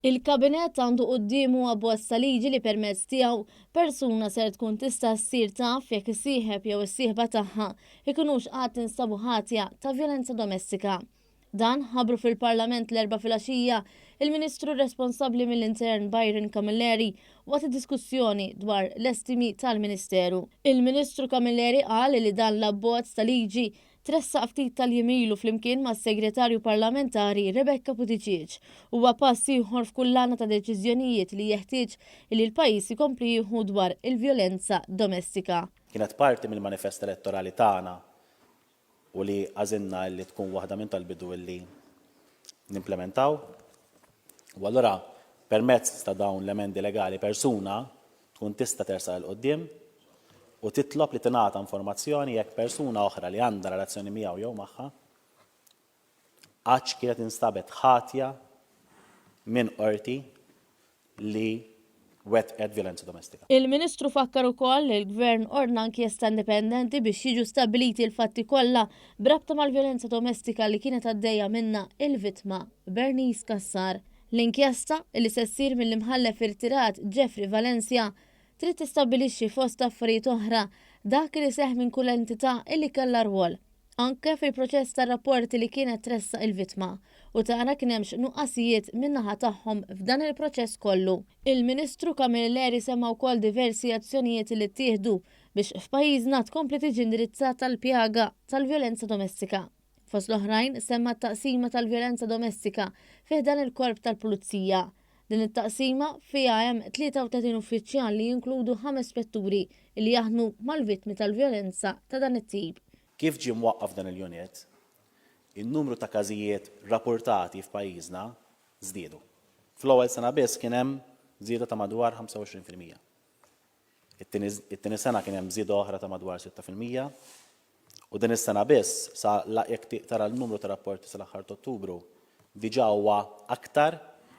Il-Kabinett għandu quddiemu abbozz ta' liġi li permezz tiegħu persuna ser tkun tista' ssir taf jekk is-sieħeb jew is-sieħba tagħha jkunux qatt instabu ħatja ta' vjolenza domestika. Dan ħabbru fil-Parlament l-Erbgħa filgħaxija il-Ministru responsabbli mill-Intern Byron Camilleri waqt id-diskussjoni dwar l-estimi tal-Ministeru. Il-Ministru Camilleri qal li dan l-abbozz ta' liġi tressaq ftit tal-jiem ilu flimkien mas-Segretarju Parlamentari Rebecca Buttigieg. Huwa pass ieħor f'kullana ta' deċiżjonijiet li jeħtieġ li l-pajjiż ikompli jieħu dwar il-vjolenza domestika. Kienet parti mill-manifest elettorali tagħna u li għażilna li tkun waħda minn tal-bidu li nimplementaw. U allura permezz ta' dawn l-emendi legali persuna tkun tista' tersaq 'il quddiem u titlob li tingħata informazzjoni jekk persuna oħra li għandha relazzjoni miegħu jew magħha qattx kienet instabet ħatja minn qorti li wettqet vjolenza domestika. Il-Ministru fakkar ukoll li l-Gvern ordna inkjesta indipendenti biex jiġu stabbiliti l-fatti kollha b'rabta mal-vjolenza domestika li kienet għaddejja minnha il-vittma, Bernice Cassar. L-inkjesta, li se ssir mill-Imħallef irtirat Jeffrey Valencia, trid tistabbilixxi fost affarijiet oħra dak li seħħ minn kull entità li kellha rwol, anke fil-proċess tar-rapporti li kienet tressaq il-vittma, u tara kien hemmx nuqqasijiet min-naħa tagħhom f'dan il-proċess kollu. Il-Ministru Camilleri semma wkoll diversi azzjonijiet li ttieħdu biex f'pajjiżna tkompli tiġi indirizzata l-pjaga tal-vjolenza domestika. Fost l-oħrajn, semma t-taqsima tal-vjolenza domestika fi ħdan il-Korp tal-Pulizija. Din it-taqsima fiha hemm 33 uffiċjal li jinkludu ħames spetturi li jaħdmu mal-vittmi tal-vjolenza ta' dan it-tip. Kif ġie mwaqqaf dan il-unit, in-numru ta' każijiet rapurtati f'pajjiżna żdiedu. Fl-ewwel sena biss kien hemm żieda ta' madwar 25%. It-tieni sena kien hemm żieda oħra ta' madwar 6% u din is-sena biss sa jekk tara l-numru ta' rapporti sal-aħħar ta' Ottubru diġà huwa aktar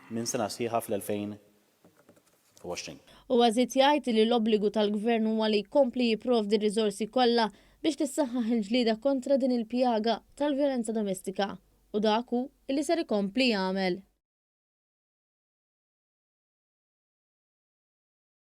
minn sena sħiħa fl-2020. Huwa żied jgħid li l-obbligu tal-Gvern huwa li jkompli jipprovdi r-riżorsi kollha biex tissaħħaħ il-ġlieda kontra din il-pjaga tal-vjolenza domestika u dak hu li ser ikompli jagħmel.